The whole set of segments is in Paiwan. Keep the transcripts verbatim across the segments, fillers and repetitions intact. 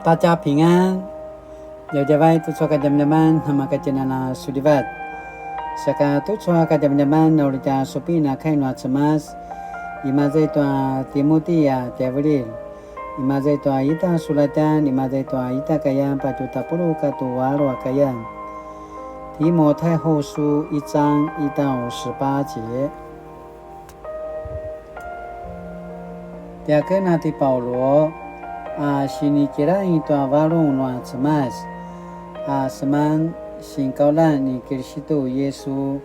大家平安, djavadjavai tucu a kadjamadjaman namakatjinana sulivat. Saka tucu a kadjamadjaman na uri tja supin a kai nua Cemas, imaza i tua Timoti a tjaivililj, imaza i tua ita sulatjan, imaza i tua ita kayan patju tapuluq katua alu a kayan. 提摩太后书一章一到十八节。 Tiaken a ti Paulu a sinikirain tua varung nua Cemas a seman sinkaulan ni Kilisitu Yisu,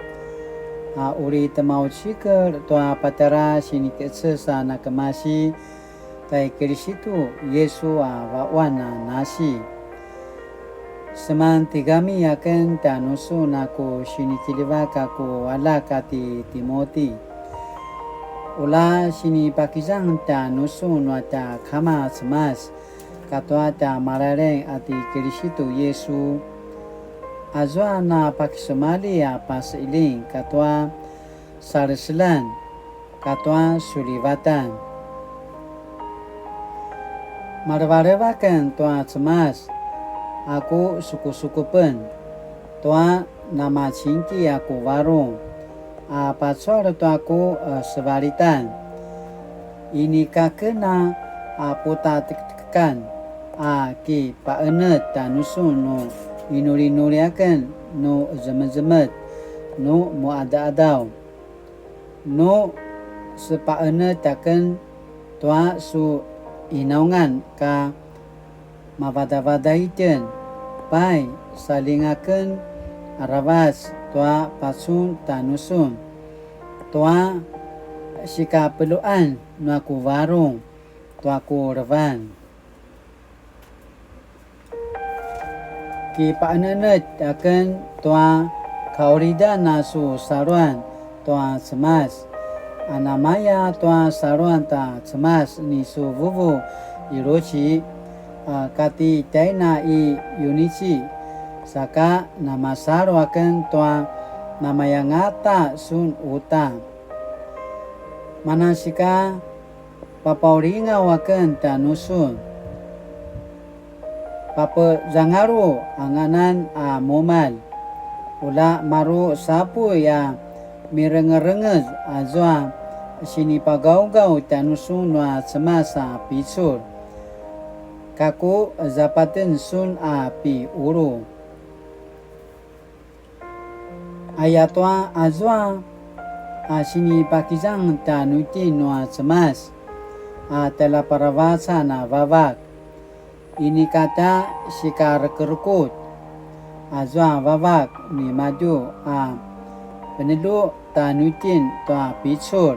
a uri temaucikel tua patjara sinikecel sa nakemasi tai Kilisitu Yisu a vaquan a nasi. Seman tigami aken tjanusun a ku sinikiljivak a ku aljak a ti Timoti. Ula sinipakizang tjanusun nua tja Kama Cemas katua tja Malailaing a ti Kilisitu Yisu. Azua na pakisumalji a paseqiljing katua saleseljan katua sulivatan. Malevaleva aken tua Cemas a ku sukusukupen tua namacingki a ku varung a pacual tua ku, e, sevalitan. Inika aken a putatektekan a kipaqenetj tjanusun nu inulinuli aken nu zemezemetj nu muqadaqadaw. Nu sepaqenetj aken tua su qinaungan ka mavadavadai itjen, pai, saljinga aken aravac tua pacun tjanusun, tua sikapeljuan nua ku varung tua ku levan. Kipaqenetj aken tua kaqulidan a su saluan tua Cemas, a namaya tua saluan ta Cemas ni su vuvu i Luci, a kati tjaina i Yunici, saka namasalu aken tua namayangata sun uta. Manasika papaulingaw aken tjanusun. Papezangalu anganan a mumalj, ula maru sapuy a mirengerengez azua sinipagawgaw tjanusun nua Cemas a picul, kaku zapaten sun a piqulu. Ayatua azua a sinipakizang tjanuitjen nua Cemas a tjaljaparavacan a Vavak, inika tja sikarekerekutj azua Vavak nimadju a penelju tjanuitjen tua picul,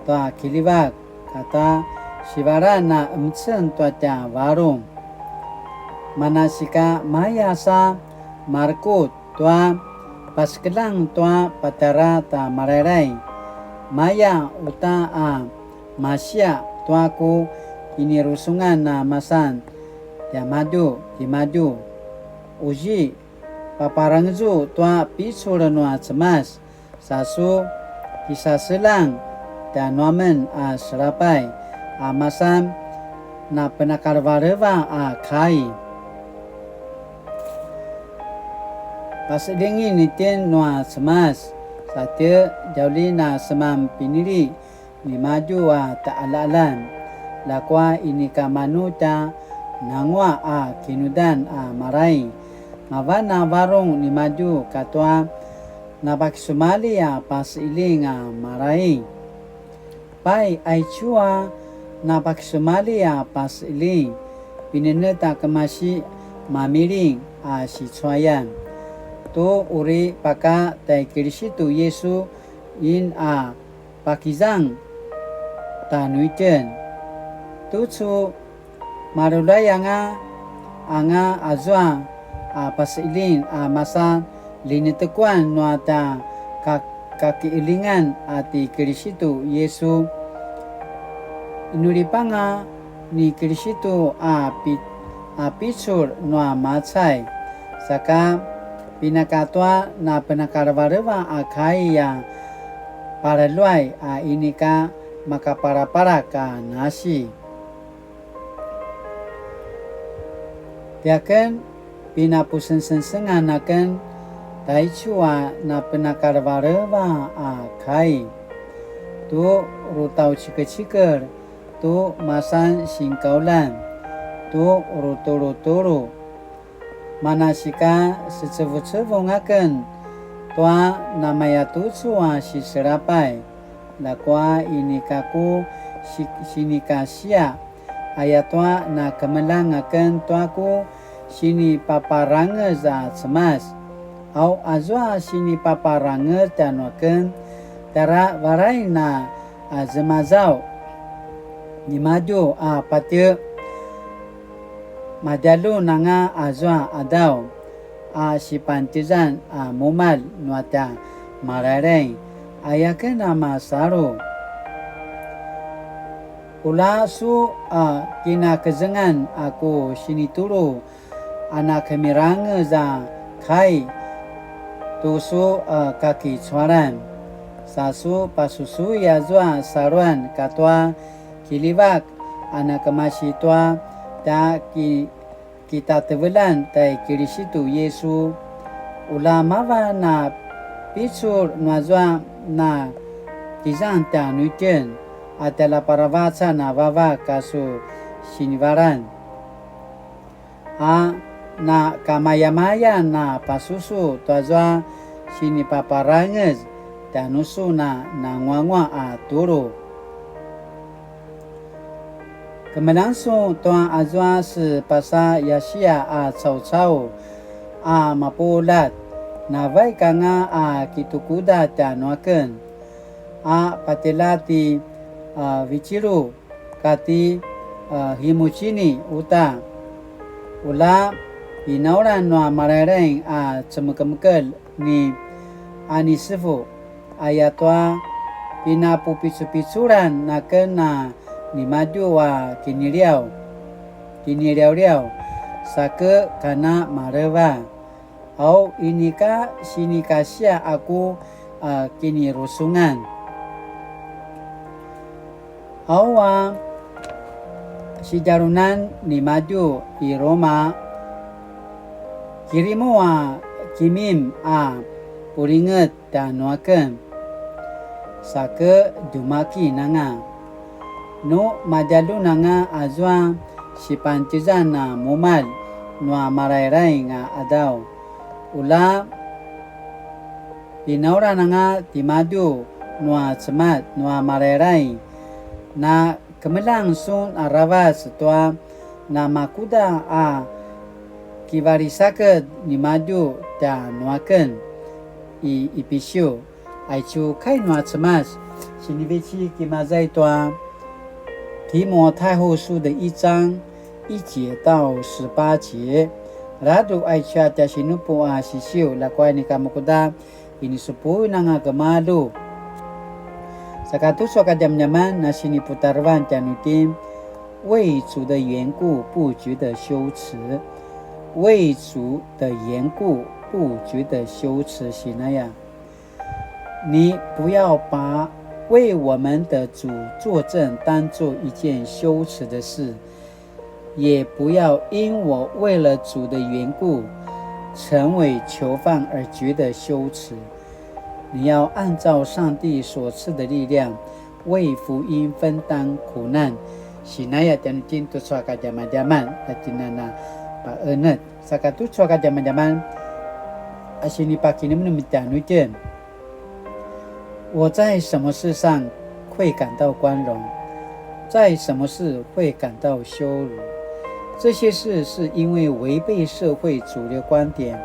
tua kiljivak, kata sivalan a emeceng tua tja varung. Manasika maya sa marekutj tua pasekeljang tua patjara ta Malailaing, maya uta a masiaq tua ku kinirusungan a masan tiamadju timadju. Uzi, paparangezu tua picul nua Cemas, sa su kisaseljang tjanuamen a selapay a masan napenakalevaleva a kai. Paseljingin itjen nua Cemas, sa tje djaulin a seman pinili nimadju a taqaljaqaljan, ljakua inika manu tja nanguaq a kinudan a Malailaing, mavan a varung nimadju katua napakisumalji a paseqiljing a Malailaing. Pai, aicu a napakisumalji a paseqiljing, pinenetj a kemasi mamiling a sicuayan tu uri paka tai Kilisitu Yisu in a pakizang tjanuitjen. Tucu malulay anga, anga azua a paseqiljing a masa linetekuan nua tja ka-, kakiqiljingan a ti Kilisitu Yisu. Inulipanga ni Kilisitu a pi-, a picul nua macay, saka pinakatua napenakalevaleva a kai a palaluay a inika makapalapalak a nasi. Tiaken, pinapusengsengsengan aken taicu a napenakalevaleva a kai, tu rutaucikecikel, tu masan sinkaulan, tu rutulutulu. Manasika secevucevung aken tua namayatucu a siselapay, ljakua inika ku si-, sinikasiaq, ayatua nakemeljang aken tua ku sinipaparangez a Cemas. Au azua sinipaparangez tjanuaken, tjara varain a, a zemazau nimadju a patje. Madjalun anga azua qadaw a sipantjezan a mumalj nua tja Malailai, ayaken a masalu. Ula su a kinakezengan a ku sinitulu a nakemirangez a kai tu su a kakicualan, sa su pasusui azua saluan katua kiljivak a nakemasi tua tja ki-, kitatevelan tai Kilisitu Yisu. Ula mavan a picul nuazua na kizang tjanuitjen a tjaljaparavacan a vavak a su sinivalan, a na kamayamayan a pasusu tuazua sinipaparangez tjanusun a nanguanguaq a tulu. Kemeljang sun tua azua sepasa Yasiya a caucau a mapuljat, na vaik anga a kitukuda tjanuaken, a patjela ti, a, Vicilu kati, a, Himucini uta. Ula pinaulan nua Malailai a cemekemekelj ni Anisevu, ayatua pinapupicupiculan aken a nimadju a kiniliaw, kiniliawliaw, sake kana maleva. Au inika sinikasiaq a ku, a, kinirusungan. Au a sidjalunan nimadju i Roma, kirimu a kimim a pulinget tjanuaken, sake djumakin anga. Nu madjalun anga azua sipantjezan a mumalj nua Malailai a qadaw, ula pinaulan anga timadju nua Cemas nua Malailai. Na kemeljang sun aravac tua namakuda a kivalisaked nimadju tjanuaken i Ipisiu. Aicu kai nua Cemas, sinivecik imaza i tua 提摩太后书的一章一节到十八节. Ladruq aicu a tja sinupu a sisiu, ljakua inika makuda ini supuin anga kemalu. Saka tucu a kadjamadjaman na siniputarevan tjanuitjen, 为主的缘故不觉得羞耻。为主的缘故不觉得羞耻，sinaya. 你不要把为我们的主作证当作一件羞耻的事，也不要因我为了主的缘故成为囚犯而觉得羞耻。你要按照上帝所赐的力量，为福音分担苦难。Sinaya tjanuitjen tucu a kadjamadjaman, tjanuitjen a paqenetj. Saka tucu a kadjamadjaman, a sinipakinemnem tjanuitjen. 我在什么事上会感到光荣？在什么事会感到羞辱？这些事是因为违背社会主流观点，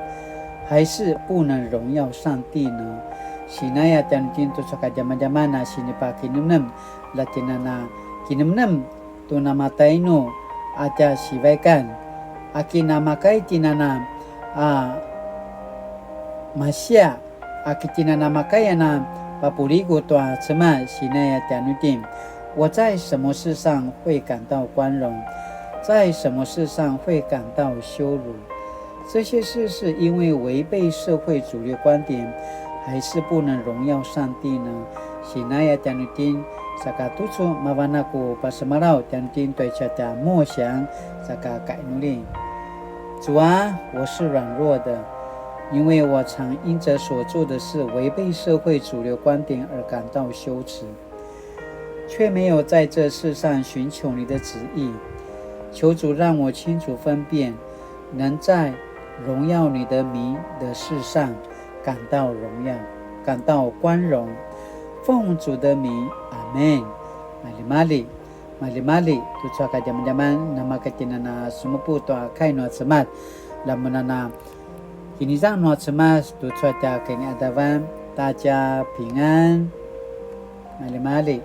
还是不能荣耀上帝呢？Sinaya tjanuitjen tucu a kadjamadjaman a sinipakinemnem, la tjinana kinemnem tu namatainu a tja sivaikan, a kinamakai tjinana a masiaq, a ki tjinana makaya na papuligu tua Cemas, sinaya tjanuitjen. 我在什么事上会感到光荣？在什么事上会感到羞辱？这些事是因为违背社会主流观点，还是不能荣耀上帝呢？Sinaya tjanuitjen, saka tucu mavan a ku pasemalaw tjanuitjen tua aicu a tja 默想, saka kainuli. 主啊，我是软弱的，因为我常因着所做的事违背社会主流观点而感到羞耻，却没有在这事上寻求你的旨意。求主让我清楚分辨，能在荣耀你的名的事上感到荣耀，感到光荣。奉主的名，阿门。Malimali. Malimali, tucu a kadjamadjaman, namakatjinana sumupu tua kai nua Cemas. Lamunana kinizang nua Cemas, tucu a tja kiniadavan, ta tja pingan. Malimali.